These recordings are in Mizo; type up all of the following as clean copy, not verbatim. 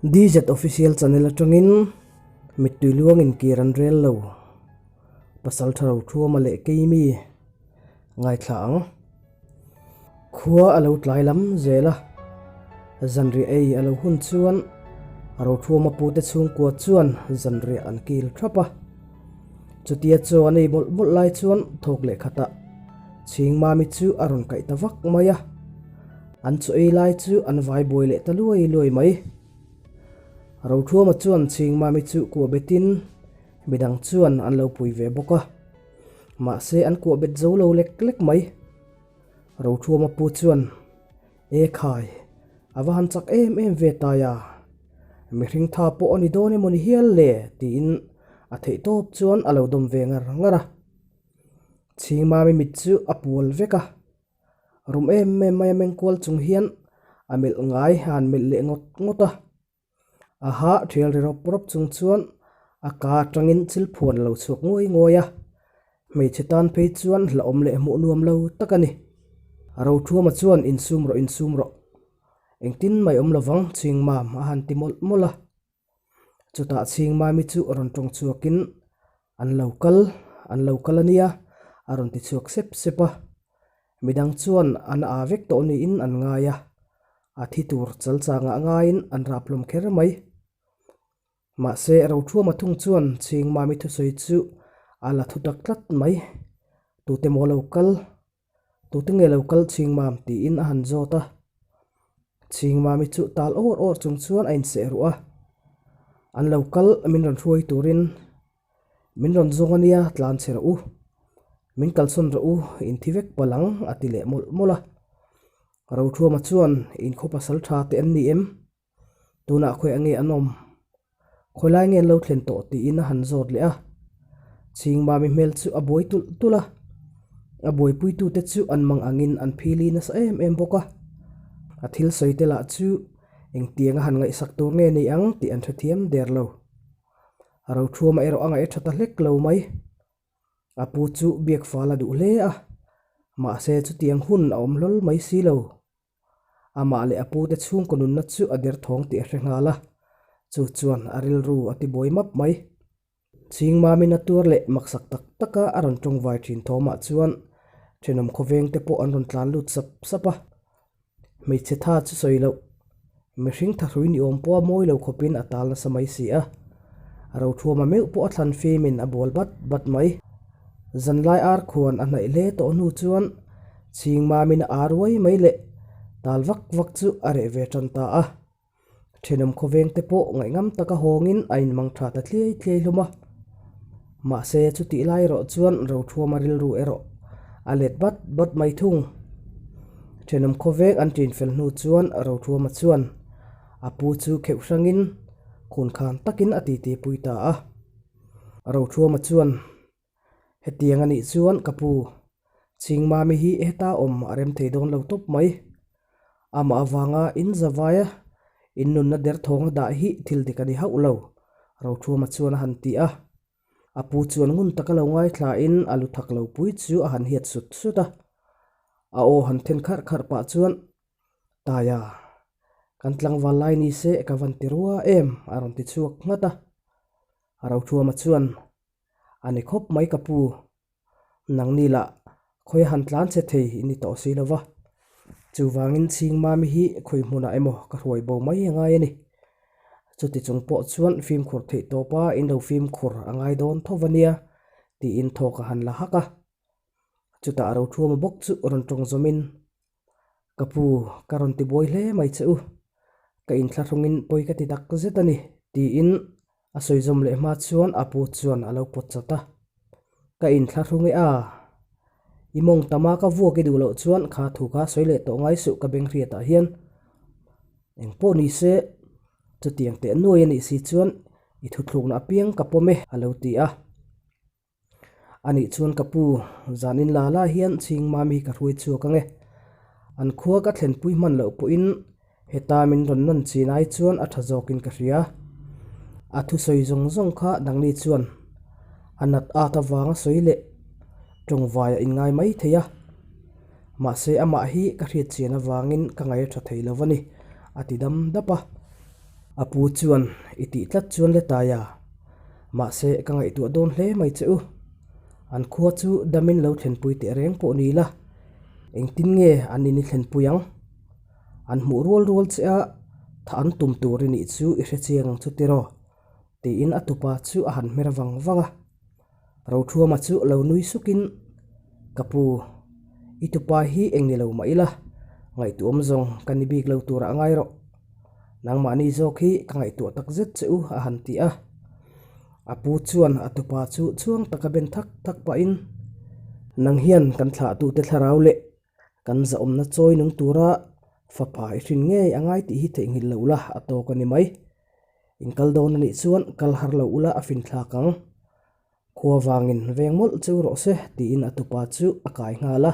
DZ Official Channel atangin mittui luangin kir an rel lo. Pasal tha ro thuama leh keimi ngaithla ang. Khua a lo tlai lam zel a, zanriah ei a lo hun chuan Rothuama pute chhungkua chuan zanriah an kil thap a. Chutia chaw an ei mawlh mawlh lai chuan thawk leh khatah Chhingmami chu a rawn kaih ta vak mai a. An chaw ei lai chu an vai buai leh ta luai luai mai. Rothuama chuan Chhingmami chu kuah betin midang chuan an lo pui ve bawk a. Mahse an kuah bet zo lo lek lek mai. Rothuama pu chuan, E khai, a va han chak em em ve tai a, mihring tha pawh a ni dawn emaw ni hial le tiin a theih tawp chuan a lo dawm ve ngar ngar a. Chhingmami mit chu a pual vek a, rum em em mai a mengkual chung hian a melh ngai a han melh leh ngawt ngawt a. A ha thial ri rawp rawp chung chuan a ka atangin thil phuan a lo chhuak nguai nguai a, hmeichhe tan phei chuan hlauhawm leh hmuh nuam lo tak a ni. A rothuama chuan insum rawh insum rawh, engtin mai awm lovang chhingmam a han ti mawlh mawlh a. Chutah chhingmami chu rawn tawng chhuakin an lo kal, an lo kal a nia a rawn ti chhuak sep sep a. Midang chuan an a vek tawh niin an ngai a, a thi tur chal changah ngaiin an rap hlawm kher mai. Mahse, Rothuama thung chuan Chhingmami thusawi chu a la thu tak tlat mai. Tute maw lo kal? Tute nge lo kal Chhingmam? tiin a han zawt a. Chhingmami chu tal awr awr chung chuan a inseh ruh a. An lo kal min rawn hruai turin Min rawn zawng a nia, tlan chhe rawh u. Min kalsawn rawh u, in thi vek palh ang, a ti leh mawlh mawlh a. Rothuama chuan, In khaw pasal tha te an ni em? Tunah khawiah nge an awm? Khawi lai nge an lo thlen tawh tiin a han zawt leh a. Chhingmami hmel chu a buai tulh tulh a. A buaipuitute chu an mang angin an phili nasa em em bawk a. A thil sawi te lah chu engtiang a han ngaihsak tur nge ni ang tih an hrethiam der lo. A rothuama erawh a ngaih a tha ta hlek lo mai. A pu chu biak fal a duh hle a, mahse chutiang hun a awm hlawl mai si lo. Amah leh a pute chhungkaw nunna chu a derthawng tih a hre nghal a, chu chuan a rilru a ti buai map mai. Chhingmamin a tuar leh maksak tak taka a rawn tawngvai thin thawmah chuan thenawm khawvengte pawh an rawn tlan lut sap sap a. Hmeichhe tha chu sawi loh, mihring thahrui ni awm pawha mawi lo khawpin a tal nasa mai si a. Rothuama meuh pawh a thlan fimin a bual bat bat mai. Zanlai ar khuan a hnaih hle tawh hnu chuan Chhingmamin a ar uai mai leh tal vak vak chu a reh ve tan ta a. Thenawm khawvengte pawh ngaihngam taka hawngin a inmang tha ta thliai thliai hlawm a. Mahse, chutih lai erawh chuan Rothuama rilru erawh a let bat bat mai thung. Thenawm khawveng an ṭin fel hnu chuan Rothuama chuan a pu chu kheuh hrangin khunkhan takin a titi pui ta a. Rothuama chuan, Hetiang a nih chuan ka pu, Chhingmami hi heta awm a rem thei dawn lo tawp mai. Amah avanga in zavaia in nunna derthawng a dah hi thil dik a ni hauh lo, Rothuama chuan a han ti a. A pu chuan ngun taka lo ngaithlain a lu thak lo pui chu a han hiat sut sut a. A aw han then kharh kharh pah chuan, Taia, kan tlangval lai ni se ka van ti rua em, a rawn ti chhuak nghat a. Rothuama chuan, A ni khawp mai ka pu. Nangni lah khawi han tlan che thei i ni tawh si lo va. Chuvangin Chhingmami hi khawi hmunah emaw ka hruai bo mai a ngai a ni. Chuti chung pawh chuan fimkhur theih tawpa in lo fimkhur a ngai dawn tho va nia tiin thawk a han la hak a. Chutah Rothuama bawk chu rawn tawng zawmin, Ka pu, ka rawn ti buai hle mai che u. Ka inthlahrungin pawi ka ti tak zet a ni, tiin a sawi zawm leh hma chuan a pu chuan a lo pawt chawt a. Ka inthlahrung e a, i mawng tama ka vuak i duh loh chuan kha thu kha sawi leh tawh ngai suh ka beng hriatah hian. Eng pawh ni se, chutiang teh nuai a nih si chuan i thuthlukna apiang ka pawm e, a lo ti a. Anih chuan ka pu, zanin la la hian Chhingmami ka hruai chhuak ang e. An khua ka thlenpui hman loh pawhin heta min rawn nawn chin ai chuan a tha zawkin ka hria. A thusawi zawng zawng kha dangni chuan a nat at avanga sawi leh tawngvai a inngai mai thei a. Mahse amah hi ka hriat chian avangin ka ngaih a tha thei lo a ni, a ti dam dap a. A pu chuan, I tih tlat chuan le Taia, mahse ka ngaihtuah dawn hle mai che u. An khua chu damin lo thlenpui teh reng pawh ni la, engtin nge an in i thlenpui ang? An hmuh rual rual che a, tha an tum tur i nih chu i hre chiang ang chu tiraw? tiin a tupa chu a han hmer vang vang a. Rothuama chu lo nui sukin, Ka pu, i tupa hi eng ni lo mah ila, ngaihtuahawm zawng ka ni bik lo turah a ngai rawh. Nangmahni zawk hi ka ngaihtuah tak zet che u a han ti a. A pu chuan a tupa chu chhuang taka ben thak thak pahin, Nang hian kan thlahtute thlarau leh kan zahawmna chawi nung tura fapa i hrin ngei a ngai tih hi theihnghilh lo la a tawk a ni mai. In kal dawn a nih chuan kal har lo ula a finthlak ang. Khua vangin veng mawlh cheu rawh se tiin a tupa chu a kai nghal a.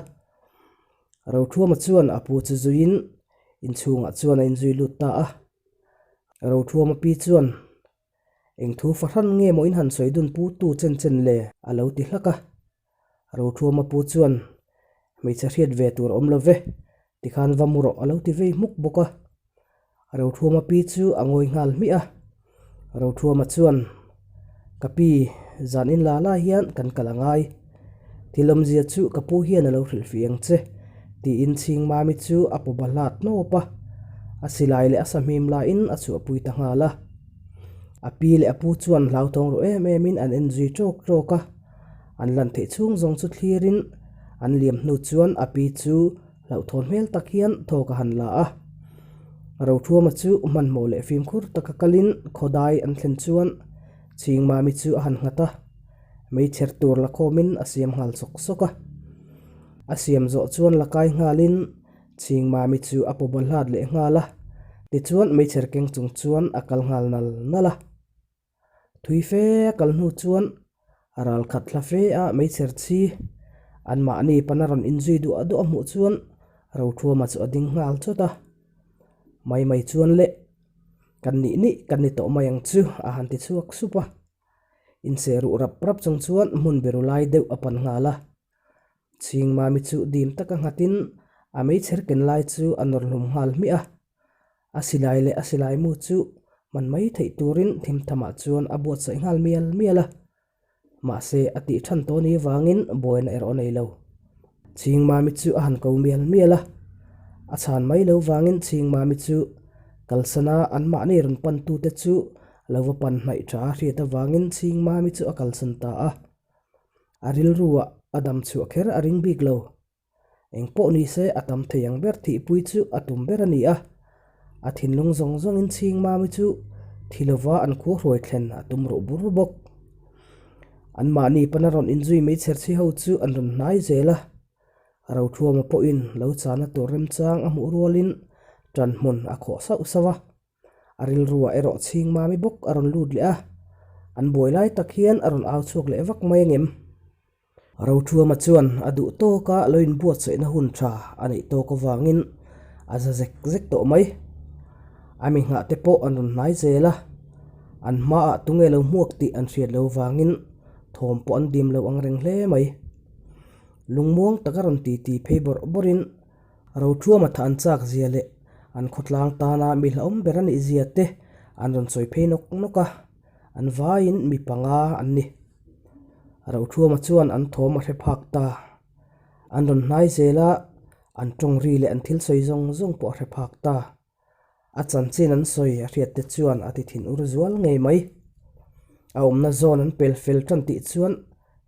Rothuama chuan a pu chu zuiin inchhungah chuan a inzui lut ta a. Rothuama pi chuan Eng thu fahran nge maw in han sawi dun pu tu chen chen le a lo ti hlak a. Rothuama pu chuan Hmeichhe hriat ve tur a awm lo ve, tikhan va mu rawh a lo ti vei hmuk bawk a. Rothuama pi chu a ngawi nghal hmiah a. Rothuama chuan, Ka pi, zan in la lai hian kan kal a ngai. Thil awmzia chu ka pu hian a lo hrilhfih ang che, tiin Chhingmami chu a paw bahlat hnawp a. A silai leh a sahmim laiin a chhuahpui ta nghal a. A pi leh a pu chuan hlauthawng ru em emin an en zui ṭawk ṭawk a. An lan theih chhung zawng chu thlirin an liam hnu chuan a pi chu hlauhthawn hmel tak hian thawk a han la a. Rothuama chu hmanhmawh leh fimkhur taka kalin khawdai an thlen chuan Chhingmami chu a han nghat a, meichher tur la khawmin a siam nghal sawk sawk a. A siam zawh chuan la kai nghalin Chhingmami chu a paw bawlhlat leh nghal a, tichuan meichher keng chung chuan a kal nghal nal nal a. Thui fe a kal hnu chuan ral khat hla fe a meichher chhi anmahni pana rawn inzui duah duah hmuh chuan Rothuama chu a ding nghal chawt a. Mai mai chuan le, kan nih nih kan ni tawh mai ang chu a han ti chhuak sup a. Inseh ruh rap rap chung chuan hmun biru lai deuh a pan nghal a. Chhingmami chu dim taka nghatin a meichher ken lai chu a nawr hlum nghal hmiah a. A silai leh a silai mu chu hman mai theih turin thimthamah chuan a buatsaih nghal mial mial a. Mahse, a tih than tawh ni vangin buaina erawh a nei lo. Chhingmami chu a han ko mial mial a. A chhan mai lo vangin Chhingmami chu kalsana anmahni rawn pantute chu lo va pan hnaih tha a hriat avangin Chhingmami chu a kalsan ta a. A rilruah a dam chhuah kher a ring bik lo. Eng pawh ni se a tam thei ang ber thihpui chu a tum ber a ni a. A thinlung zawng zawngin Chhingmami chu thi lova an khua hruai thlen a tum ruh bur bawk. Anmahni pana rawn inzui mai chherchhi ho chu an rawn hnai zel a. Rothuama pawhin lo chana tur remchang a hmuh rualin ṭanhmun a khawh sauh sauh a. A rilruah erawh Chhingmami bawk a rawn lut leh a, an buai lai tak hian a rawn au chhuak leh vak mai angem? Rothuama chuan a duh tawka lo inbuatsaihna hun tha a neih tawk avangin a za zek zek tawh mai. A mi nghah te pawh an rawn hnai zel a, an hmaah tunge lo hmuak tih an hriat lo vangin thawm pawh an dim lo ang reng hle mai. Lungmuang taka rawn titi phei bawrh bawrhin Rothuama tha an chak zia leh an khawtlang tana mi hlauhawm ber a nih zia te an rawn sawi phei nawk nawk a, an vaiin mi panga an ni. Rothuama chuan an thawm a hre phak ta. An rawn hnai zel a, an tawng ri leh an thil sawi zawng zawng pawh a hre phak ta. A chanchin an sawi a hriat te chuan a ti thin ur zual ngei mai. A awmna zawn an pel fel tan tih chuan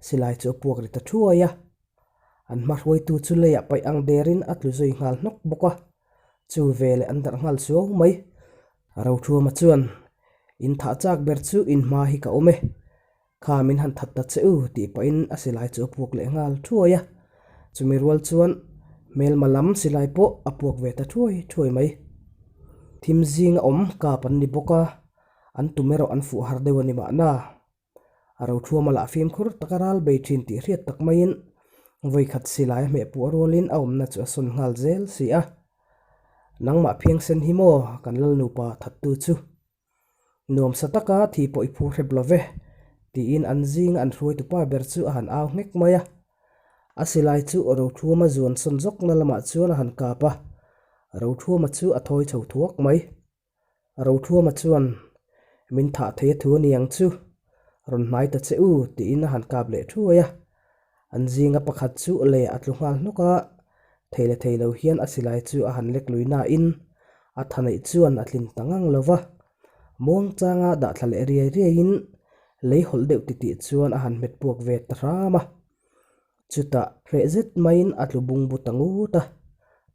silai chu a puak ri ta thuai a. An hma hruaitu chu leiah paih ang derin a tlu zui nghal hnawk bawk a, chu veleh an darh nghal suau mai. Rothuama chuan, In thah chak ber chu in hma hi ka awm e, kha min han that ta che u tih pahin a silai chu a puak leh nghal thuai a. Chumi rual chuan hmelma lam silai pawh a puak ve ta thuai thuai mai. Thim zinga awm kap an ni bawk a, an tum erawh an fuh har deuh a ni mahna. A rothuama lah fimkhur taka ral bei thin tih hriat tak maiin vawikhat silai a hmeh puah rualin a awmna chu a sawn nghal zel si a. Nangmah phiangsen hi maw kan lal nupa thattu chu? Nuamsa taka thi pawh i phu hrep lo ve, tiin an zinga an hruaitupa ber chu a han au nghek mai a. A silai chu Rothuama zuan sawn zawkna lamah chuan a han kap a, Rothuama chu a thawi chho thuak mai. Rothuama chuan, Min thah thei a thu a ni ang chu, rawn hnai ta che u, tiin a han kap leh thuai a. An zinga pakhat chu leiah a tlu nghal hnawk a, thei la thei lo hian a silai chu a han lek lui nain a tha neih chuan a tlin ta ngang lo va. Muangchanga dah thla leh riai riaiin lei hawlh deuh titih chuan a han hmet puak ve ta hram a. Chutah hreh zet maiin a tlu bung bu ta ngut a,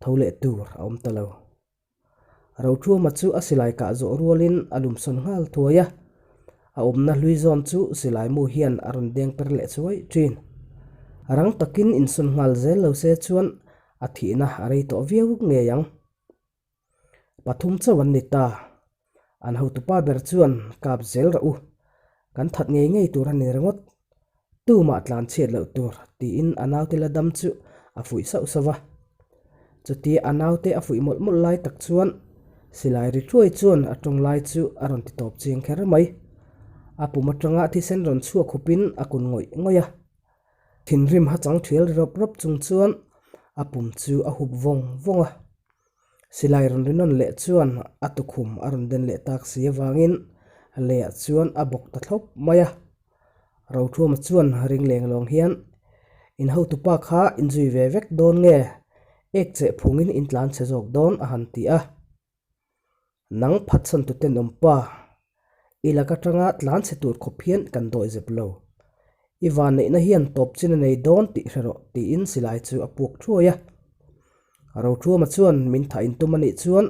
tho leh tur a awm ta lo. Rothuama chu a silai kah zawh rualin a lumsawn nghal thuai a, a awmna hlui zawn chu silai mu hian a rawn deng per leh chuai thin. Rang takin insawn nghal zel lo se chuan a thihna a rei tawh viau ngei ang. Pathum chauh an ni ta. An hotupa ber chuan kap zel rawh u, kan that ngei ngei tur a ni ringawt. Tumah tlan chhiat loh tur tiin a naute la dam chu a fuih sauh sauh va. Chutia a naute a fuih mawlh mawlh lai tak chuan silai ri thuai chuan a tawng lai chu a rawn ti tawp chiang kher mai. A pum atanga thisen rawn chhuak hupin a kun ngawih ngawih a. Thinrim ha chang thial ri rawp rawp chung chuan a pum chu a hup vawng vawng a. Silai rawn ri nawn leh chuan a tukhum a rawn den leh tak si avangin leiah chuan a bawk ta thlawp mai a. Rothuama chuan ring leng lawng hian, In hotupa kha inzui ve vek dawn nge? Ek cheh phungin in tlan chhe zawk dawn a han ti a. Nang phatsan tu tenawm pa, i lak atanga tlan chhe tur khawp hian kan dawi zep lo. I vanneihna hian tawp chin a nei dawn tih hre rawh tiin silai chu a puak thuai a. Rothuama chuan min thah intum a nih chuan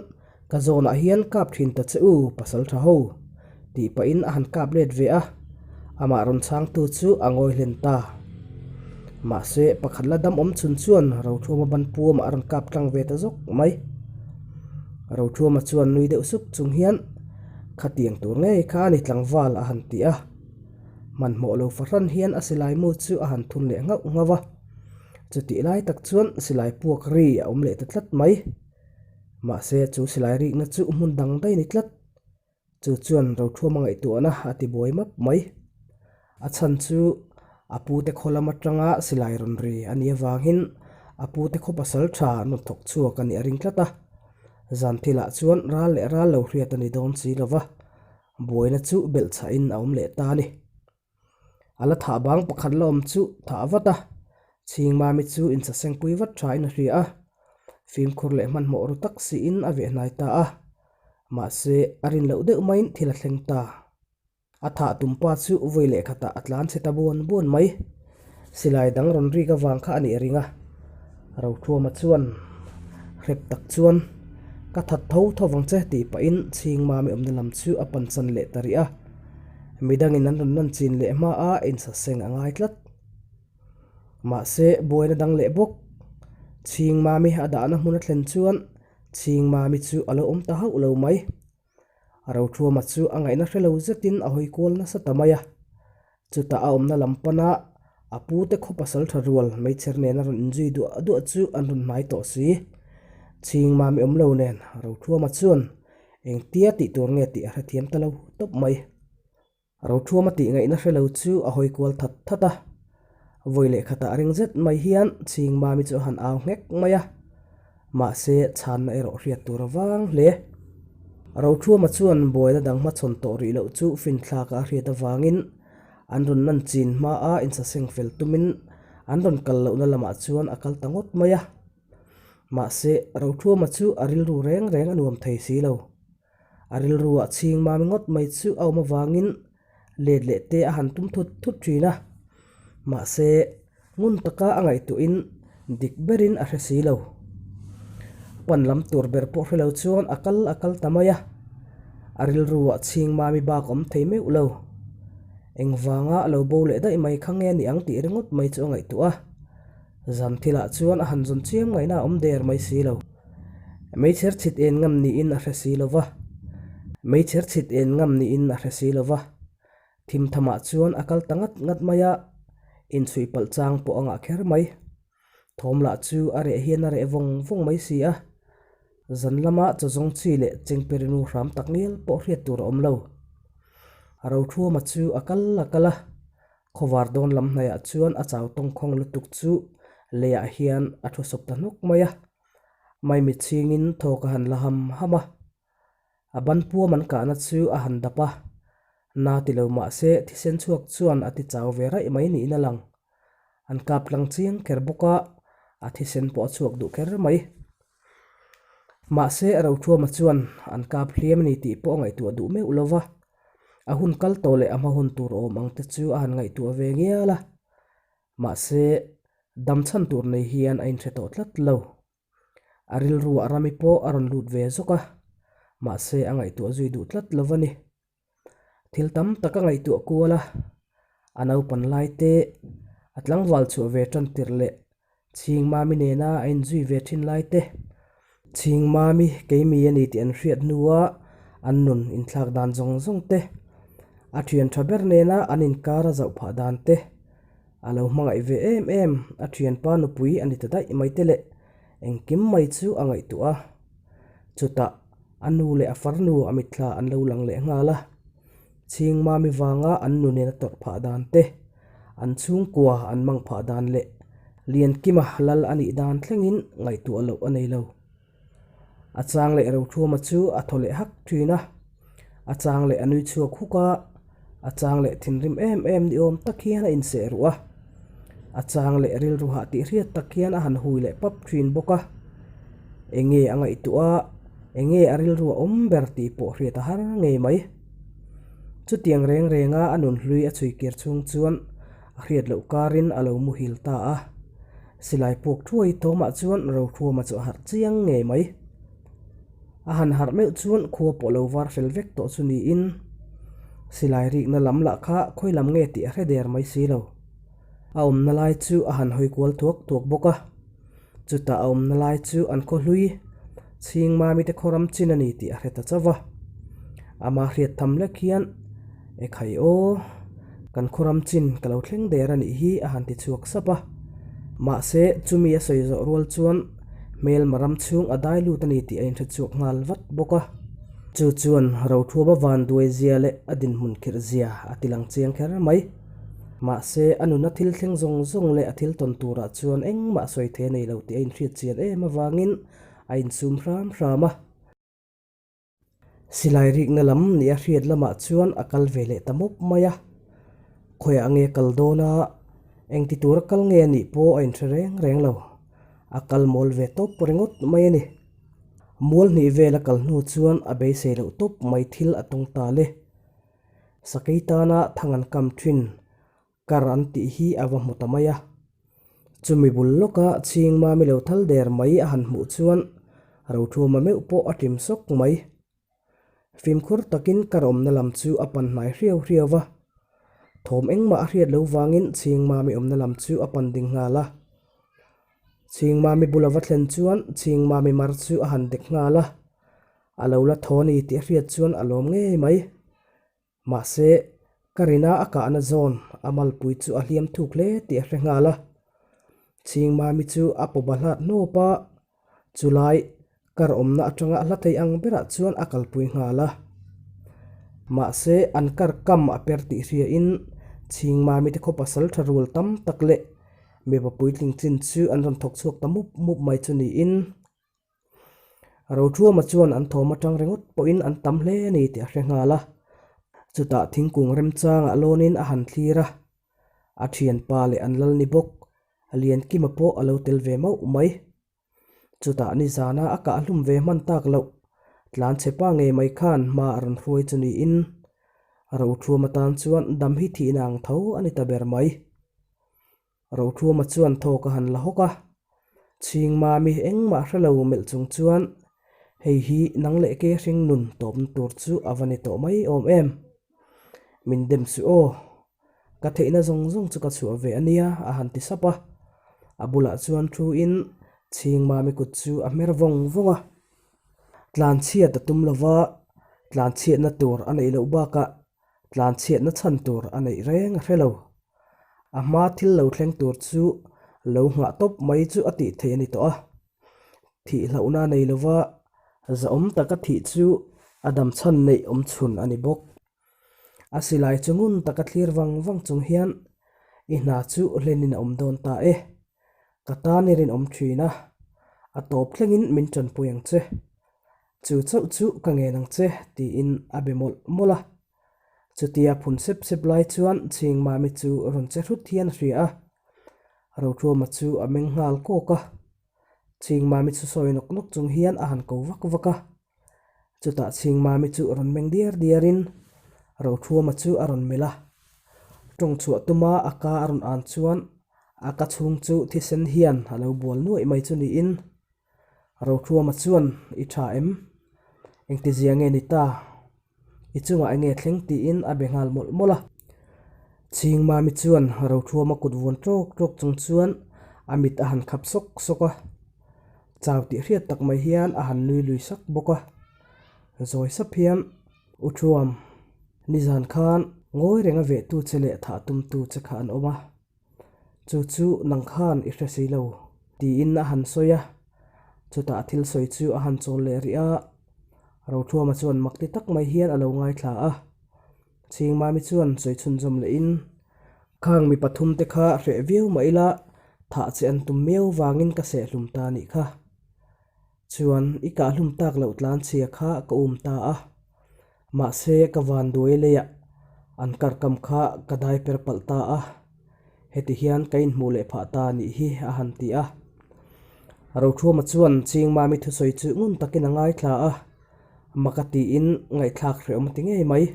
ka zawnah hian kap thin ta che u pasal tha ho tih pahin a han kap let ve a, amah rawn chhangtu chu a ngawi hlen ta. Mahse pakhat la dam awm chhun chuan Rothuama ban puamah a rawn kap tlang ve ta zawk mai. Rothuama chuan nui deuh suk chung hian Khatiang tur ngei kha a ni tlangval a han ti a. Hmanhmawh lo fahran hian a silai mu chu a han thun leh nghauh nghauh a. Chutih lai tak chuan silai puak ri a awm leh ta tlat mai. Mahse chu silai rikna chu hmun dang daih a ni tlat. Chu chuan Rothuama ngaihtuahna a ti buai map mai. A chhan chu a pute khaw lam atanga silai rawn ri a nih avangin a pute khaw pasal tha an rawn thawk chhuak a nih a ring tlat a. Zan thilah chuan ral leh ral lo hriat a ni dawn si lova, buaina chu belhchhahin a awm leh ta a ni. A la thah bang pakhat la awm chu thah vat a, Chhingmami chu insasengpui vat thain a hria a, fimkhur leh hmanhmawh ru tak siin a veh hnai ta a, mahse a rin loh deuh maiin thil a thleng ta. A thah tum pa chu vawi leh khatah a tlan chhe ta buan buan mai. Silai dang rawn rik avang kha a nih ring a, Rothuama chuan hrep tak chuan ka that tho tho vang che tih pahin Chhingmami awmna lam chu a panchan leh ta rih a. Midangin an rawn lan chin leh hma a insaseng a ngai tlat. Mahse, buaina dang leh bawk. Chhingmami a dahna hmun a thlen chuan Chhingmami chu a lo awm ta hauh lo mai. Rothuama chu a ngaihna hre lo zetin a hawi kual nasa ta mai a. Chutah a awmna lam pana a pute khaw pasal tha rual meichher nena rawn inzui duah duah chu an rawn hnai tawh si. Chhingmami awm lo nen Rothuama chuan Engtia tih tur nge tih a hrethiam ta lo tawp mai. Rothuama tih ngaihna hre lo chu a hawi kual that that a. Vawi leh khatah ring zet mai hian Chhingmami chu a han au nghek mai a. Mahse, chhanna erawh hriat tur a vang hle. Rothuama chuan buaina dang hmachhawn tawh rih loh chu finthlaka a hriat avangin an rawn lan chin hmaa insaseng fel tumin an rawn kal lohna lamah chuan a kal ta ngawt mai a. Mahse, Rothuama chu a rilru reng reng a nuam thei si lo. A rilruah chhing mami ngawt mai chu a awm avangin let leh te a han tum thut thut thin a. Mahse, ngun taka a ngaihtuahin dik berin a hre si lo. Pan lam tur ber pawh hre lo chuan a kal a kal ta mai a. A rilruah chhing mami bak awm thei meuh lo. Engvanga a lo bo leh daih mai kha nge ni ang tih ringawt mai chu a ngaihtuah a. Zan thilah chuan a han zawn chiam ngaihna a awm der mai si lo. Meichher chhit en ngam niin a hre si lo va. Meichher chhit en ngam niin a hre si lo va. Thim thamah chuan a kal ta ngat ngat mai a, inchhuih palh chang pawh a ngah kher mai. Thawm lah chu a reh hian a reh vawng vawng mai si a. Zan lama chaw zawng chi leh chengperinu hram tak ngial pawh hriat tur a awm lo. Rothuama chu a kal a kal a. Khawvar dawn lam hnaiah chuan a chau tawngkhawng lutuk chu leiah hian a thu sawp ta hnuk mai a, maimi chhingin thawk a han la ham ham a. A ban puam an kahna chu a han dap a, na ti lo mah se thisen chhuak chuan a ti chau ve raih mai niin a lang. An kap tlang chiang kher bawk a, a thisen pawh a chhuak duh kher mai. Mahse Rothuama chuan an kap hliam a ni tih pawh a ngaihtuah duh meuh lo va, a hun kal tawh leh a hma hun tur awm ang te chu a han ngaihtuah ve ngial a. Mahse dam chhan tur nei hian a inhre tawh tlat lo. A rilruah Rami pawh a rawn lut ve zawk a, mahse a ngaihtuah zui duh tlat lo va ni. Thil tam tak a ngaihtuah kual a, a naupan lai te, a tlangval chhuah ve tan tirh leh Chhingmami nena a inzui ve thin lai te, Chhingmami keimi a ni tih an hriat hnua an nun inthlak dan zawng zawng te, a thian tha ber nena an inkar a zauh phah dan te, a lo hmangaih ve em em, a thianpa nupui a ni ta daih mai te leh engkim mai chu a ngaihtuah a. Chutah a nu leh a farnu a mitthla an lo lang leh nghal a, Chhingmami vanga an nu nena tawrh phah dan te, an chhungkua an mang phah dan leh Liankima lal a nih dan thlengin ngaihtuah loh a nei lo. A chang leh Rothuama chu a thaw leh hak thin a, a chang leh a nui chhuak huk a, a chang leh thinrim em em ni awm tak hian a inseh ruh a, a chang leh rilru hah tih hriat tak hian a han hui leh pap thin bawk a. Enge a ngaihtuah a, enge a rilru a awm ber tih pawh hriat a har ngei mai. Chutiang reng renga a nunhlui a chhuikir chhung chuan a hriat loh karin a lo muhil ta a. Silai puak thuai thawmah chuan Rothuama chu a harh chiang ngei mai. A han harh meuh chuan khua pawh lo var fel vek tawh chu niin silai rikna lam lah kha khawi lam nge tih a hre der mai si lo. A awmna lai chu a han hawi kual thuak thuak bawk a. Chutah a awmna lai chu an khaw hlui Chhingmami te khaw ram chin a ni tih a hre ta chauh va. Ama hriat tham lek hian, Ekhai aw, kan khaw ram chin ka lo thleng der a nih hi a han ti chhuak sap a. Mahse, chumi a sawi zawh rual chuan hmelma ram chhung a dai lut a ni tih a inhre chhuak nghal vat bawk a. Chu chuan Rothuaba vanduai zia leh a dinhmun khirh zia a ti lang chiang kher mai. Mahse, a nuna thil thleng zawng zawng leh a thil tawn turah chuan engmah sawi thei a nei lo tih a inhriat chian em avangin a insum hram hram a. Silai rikna lam nih a hriat lamah chuan a kal ve leh ta mawp mai a. Khawiah nge kal dawn a, engti tura kal nge a nih pawh a inhre reng reng lo. A kal mawl ve tawp ringawt mai a ni. Mual hnih vel a kal hnu chuan a beisei loh tawp mai thil a tawng ta le. Sakei tana thang an kam thin kar an tih hi a va hmu ta mai a. Chumi bul lawka chhing mami lo thal der mai a han hmuh chuan Rothuama meuh pawh a ṭim sawk mai. Fimkhur takin kar awmna lam chu a pan hnai hriau hriau va. Thawm engmah a hriat lo vangin chhing mami awmna lam chu a pan ding nghal a. Chhing mami bul a va thlen chuan chhing mami mar chu a han dek nghal a. A lo la thaw a ni tih a hriat chuan a lawm ngei mai. Mahse, ka rina a kahna zawn a malpui chu a hliam thuk hle tih a hre nghal a. Chhingmami chu a paw bahlat hnawp a, chulai kar awmna atanga a hla thei ang berah chuan a kalpui nghal a. Mahse, an kar kam a per tih hriain Chhingmami te khaw pasal tha rual tam tak leh mipa puitling chin chu an rawn thawk chhuak ta mup mup mai chu niin, Rothuama chuan an thawm atang ringawt pawhin an tam hle a ni tih a hre nghal a. Chutah thingkung remchangah lawnin a han thlir a, a thianpa leh an lal ni bawk, Liankima pawh a lo tel ve mauh mai. Chutah nizana a kah hlum ve hman tak loh, tlanchhepa ngei mai khan hma a rawn hruai chu niin Rothuama tan chuan dam hi thihna ang tho a ni ta ber mai. Rothuama chuan thawk a han la hawk a, Chhingmami engmah hre lo melh chung chuan, Hei hi nang leh ke hring nun tawpna tur chu a va ni tawh mai awm em? Min dem suh aw, ka theihna zawng zawng chu ka chhuah ve a nia a han ti sap a. A bulah chuan thu in Chhingmami kut chu a hmer vawng vawng a. Tlanchhiat a tum lova, tlanchhiatna tur a neih loh bakah Tlanchhiatna chhan tur a neih reng a hre lo. A hma thil lo thleng tur chu lo nghah tawp mai chu a tih theih a ni tawh a. Thih hlauhna a nei lova, zahawm taka thih chu a dam chhan neih awm chhun a ni bawk. A silai chu ngun taka thlir vang vang chung hian i hna chu hlenin a awm dawn ta e. Ka tan i rinawm thin a, a tawp thlengin min tanpui ang che. Chu chauh chu ka ngen ang che, tiin a be mawlh mawlh a. Chutia phun sep sep lai chuan Chhingmami chu rawn che hrut hian a hria a. Rothuama chu a meng nghal kawk a. Chhingmami chu sawi nawk nawk chung hian a han ko vak vak a. Chutah Chhingmami chu rawn meng diar diarin Rothuama chu a rawn melh a. Tawng chhuah tuma a ka a rawn an chuan a ka chhung chu thisen hian a lo bual nuaih mai chu niin Rothuama chuan i tha em? Engtizia nge ni ta? I chungah enge thleng tiin a be nghal mawlh mawlh a. Chhingmami chuan Rothuama kut vuan tawk tawk chung chuan a mit a han khap sawk sawk a. Chau tih hriat tak mai hian a han nui lui sak bawk a. Zawi sap hian, U Thuam, nizan khan ngawi renga vehtu che leh thah tumtu che kha an awm a. Chu chu nang khan i hre si lo, tiin a han sawi a. Chutah thil sawi chu a han chawl leh rih a. Rothuama chuan mak ti tak mai hian a lo ngaithla a. Chhingmami chuan sawi chhunzawm lehin, Khang mi pathum te kha hreh viau mah ila, thah che an tum miau vangin ka sehhlum ta nih kha. Chuan i kahhlum tak loh tlanchhia kha ka um ta a. Mahse ka van duai leiah an karkam kha ka dai per palh ta a, heti hian ka inhmuh leh phah ta nih hi a han ti a. Rothuama chuan Chingmami thusawi chu ngun takin a ngaithla a, mak a tiin ngaihthlak hrehawm a ti ngei mai.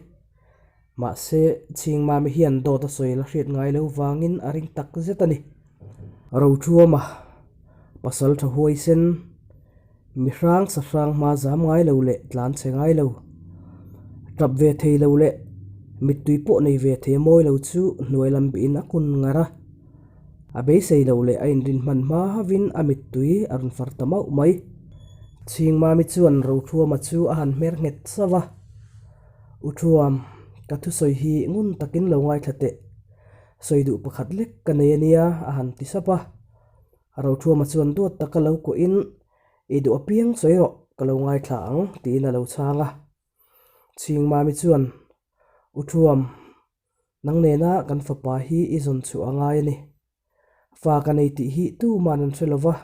Mahse Chingmami hian dawt a sawi la hriat ngai lo vangin a ring tak zet a ni. Rothuama pasal tha huaisen. Mi hrang sa hrang hma zam ngai lo leh tlan chhe ngai lo. Tap ve thei lo leh mittui pawh nei ve thei mawi lo chu hnuai lam bihin a kun ngar a. A beisei lo leh a inrin hman hma havin a mittui a rawn far ta mauh mai. Chhingmami chuan Rothuama chu a han hmer nghet sauh a. U Thuam, ka thusawi hi ngun takin lo ngaithla teh. Sawi duh pakhat lek ka nei a nia a han ti sap a. Rothuama chuan duat taka lo kuahin, I duh apiang sawi rawh, ka lo ngaithla ang, tiin a lo chhang a. Chhingmami chuan, U Thuam, nang nena kan fapa hi i zawn chhuah a ngai a ni. Fa ka nei tih hi tuman an hre lo va,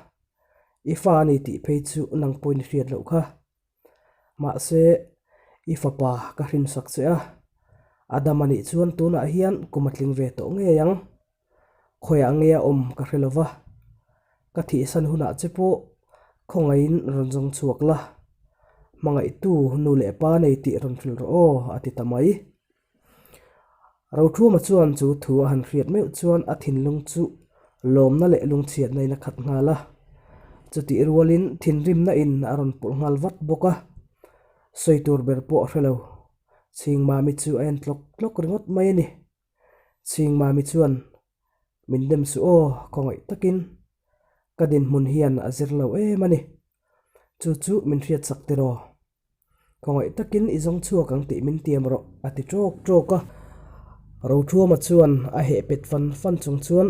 i fa a ni tih phei chu nang pawhin i hriat loh kha. Mahse, i fapa ka hrinsak che a, a dam a nih chuan tunah hian kum a tling ve tawh ngei ang. Khawiah nge a awm ka hre lo va, ka thihsan hunah che pawh khawngaihin rawn zawng chhuak la, hmangaihtu nu leh pa nei tih rawn hrilh rawh aw a ti ta mai. Rothuama chuan chu thu a han hriat meuh chuan a thinlung chu lawmna leh lungchhiatna in a khat nghal a, chutih rualin thinrimna in a rawn pawlh nghal vat bawk a, sawi tur ber pawh a hre lo. Chhingmami chu a en tlawk tlawk ringawt mai a ni. Chhingmami chuan, Min dem suh aw, khawngaih takin. Ka dinhmun hian a zir lo em a ni. Chu chu min hriatsak tiraw? Khawngaih takin i zawng chhuak ang tih min tiam rawh, a ti ṭawk ṭawk a. Rothuama chuan a heh pet fan fan chung chuan,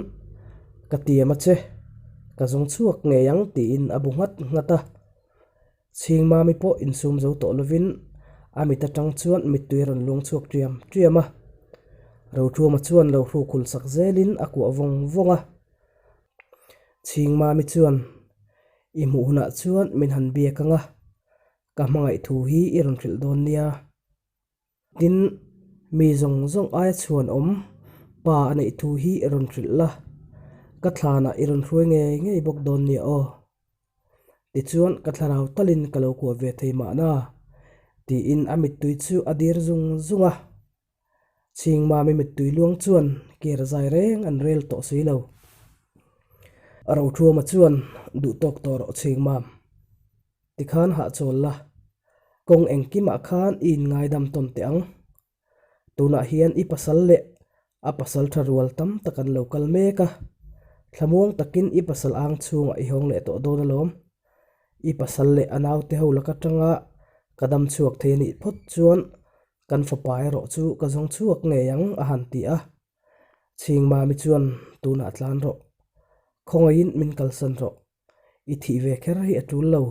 Ka tiam a che, ka zawng chhuak ngei ang tiin a bu nghat nghat a. Chhingmami pawh insum zo tawh lovin a mit atang chuan mittui a rawn luang chhuak ṭiam ṭiam a. Rothuama chuan lo hruk hul sak zelin a kuah vawng vawng a. Chhingmami chuan, I hmuh hunah chuan min han biak ang a, ka hmangaih thu hi i rawn hrilh dawn nia. Tin, mi zawng zawng aia chhuan awm pa a neih thu hi i rawn hrilh la, ka thlanah i rawn hruai ngei ngei bawk dawn nia aw. Tichuan ka thlarau talin ka lo kuah ve thei mahna, tiin a mittui chu a dir zung zung a. Chhingmami mittui luang chuan kir zai reng an rel tawh si lo. Rothuama chuan duh tawk tawh rawh Chhingmam. Tikhan hahchawl la, kawng engkimah khan i inngaidam tawn teh ang. Tunah hian i pasal leh a pasal tha rual tam tak an lo kal mek a, thlamuang takin i pasal ang chhungah i hawng leh tawh dawn alawm. I pasal leh a naute ho lak atanga ka dam chhuak thei a nih phawt chuan Kan fapa erawh chu ka zawng chhuak ngei ang a han ti a. Chhingmami chuan tunah tlan rawh. Khawngaihin min kalsan rawh. I thih ve kher hi a tul lo.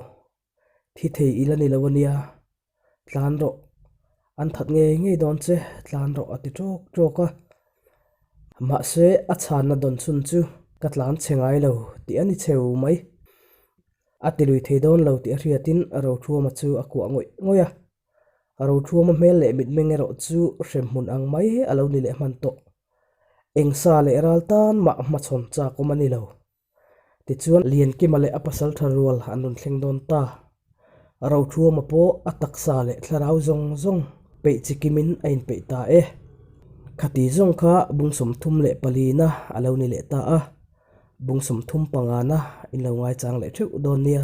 Thi thei i la ni lo a nia. Tlan rawh. An that ngei ngei dawn che tlan rawh a ti tawk tawk a. Mahse a chhanna dawn chhun chu ka tlan chhe ngai lo tih a ni cheu mai. A ti lui thei dawn lo tih a hriatin Rothuama chu a kuah ngawih ngawih a. Rothuama hmel leh mitmeng erawh chu hremhmun ang mai a lo ni leh hman tawh. Eng sa leh ral tan mah hmachhawn chak awm a ni lo. Tichuan Liankima leh a pasal tha rual an rawn thleng dawn ta. Rothuama pawh a taksa leh thlarau zawng zawng peih chi kimin a inpeih ta e. Khati zawng kha bung 34na a lo ni leh ta a, bung 35na in lo ngaichang leh theuh dawn nia.